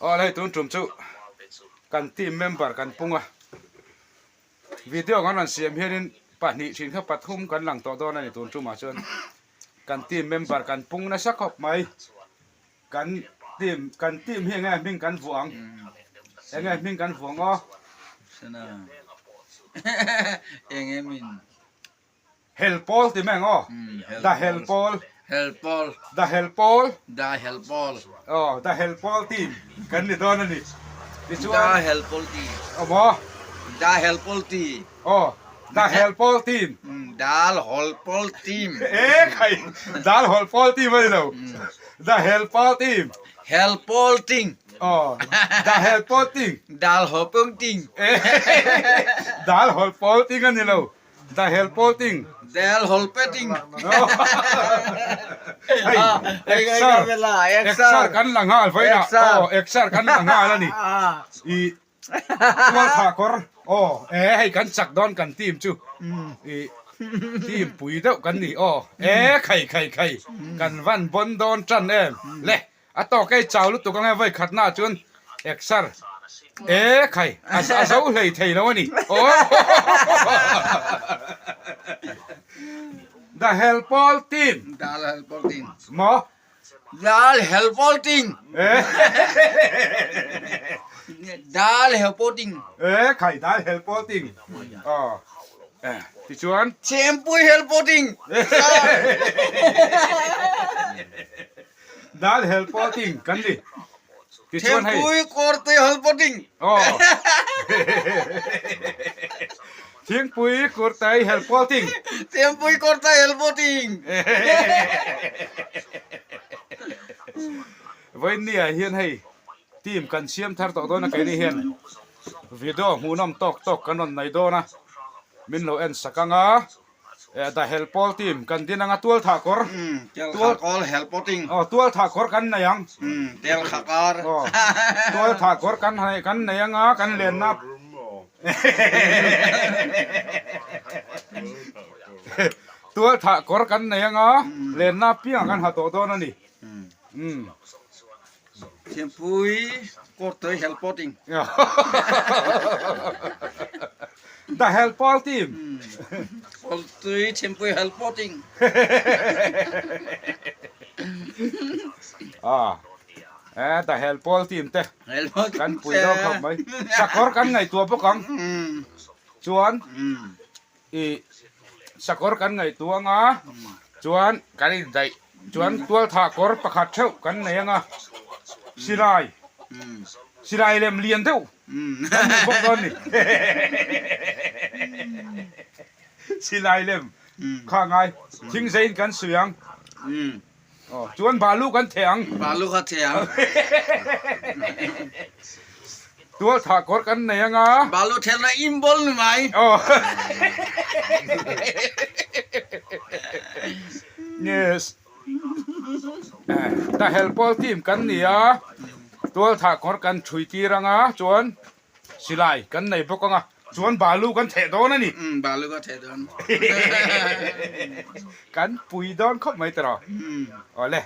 Aw hei tun tum chu kan team member kan pung a, video kan rawn siam hianin pahnih thin kha pathum kan lang tawh dawn a ni tun tumah chuan kan team member kan pung nasa khawp mai. Kan team kan team hi enge hming kan vuah ang? Enge hming kan vuah ang aw? Sana enge min? Hel pawl ti mai ang aw? Da hel pawl. Hel pawl. Da hel pawl. Da hel pawl. Aw da hel pawl team kan ni dawn a ni. Tichuan. Da hel pawl team. Aw maw? Da hel pawl team. Aw da hel pawl team. Dal hol pawl team. E khai dal hol pawl team a ni lo. Da hel pawl team. Hel pawl ting. Aw da hel pawl ting. Dal hol pawl ting. Dal hol pawl ting a ni lo. Da hel pawl ting. Dal hol pe ting. Hei exer exer kan la nghal vawiin ah aw exer kan la nghal a ni. I Tual thah kawr aw e hei kan chak dawn kan team chu i team pui deuh kan ni aw e khai khai khai kan van bawn dawn tan em le a tawk ei chau lutuk ang e vawi khat na chuan exer e khai a zo hlei thei lo a ni aw the helpawl team the helpawl team maw Dal helpawlting. Dal helpawlting. E khai dal helpawlting. Aw. Tichuan. Chempui helpawlting. Dal helpawlting kan ni. Tichuan hei. Chempui kawrtui helpawlting. Aw. Thingpui kurtai helpawlting. Thingpui kurtai helpawlting. Vawiinni ah hian hei team kan siam thar tawh dawn a keini hian video hmuhnawm tawk tawk kan rawn nei dawn a min lo en sak ang a eh the helpawl team kan din ang a tual thah kawr tual kawr helpawlting aw tual thah kawr kan nei ang tel kha kar aw tual thah kawr kan kan nei ang a kan lenna Tual thah kawr kan nei anga lenna piangah kan ha tawh dawn a ni. Thiampui kawrtui helpawting. The helpawl team. Kawrtui thiampui helpawting. Eh the helpawl team te. Kan pui dawn khawp mai. Sakawr kan ngaihtuah bawk ang. Chuan i sakawr kan ngaihtuah ang a, chuan kan indaih chuan tualthah kawr pakhat theuh kan nei ang a, silai silai lem lian deuh kan nei bawk dawn a ni. Silai lem kha ngai thingzeiin kan suih ang. Aw, chuan balu kan theh ang. Balu kha theh ang. Tual thah kawr kan nei ang a. Balu thelna in ball ni mai. Aw. Yes. Ta helpawl team kan ni a. Tual thah kawr kan thui tir ang a, chuan Silai kan nei bawk ang a, chuan balu kan theh dawn a ni. Umm, balu ka theh dawn. Kan pui dawn khawp mai tiraw? Awle.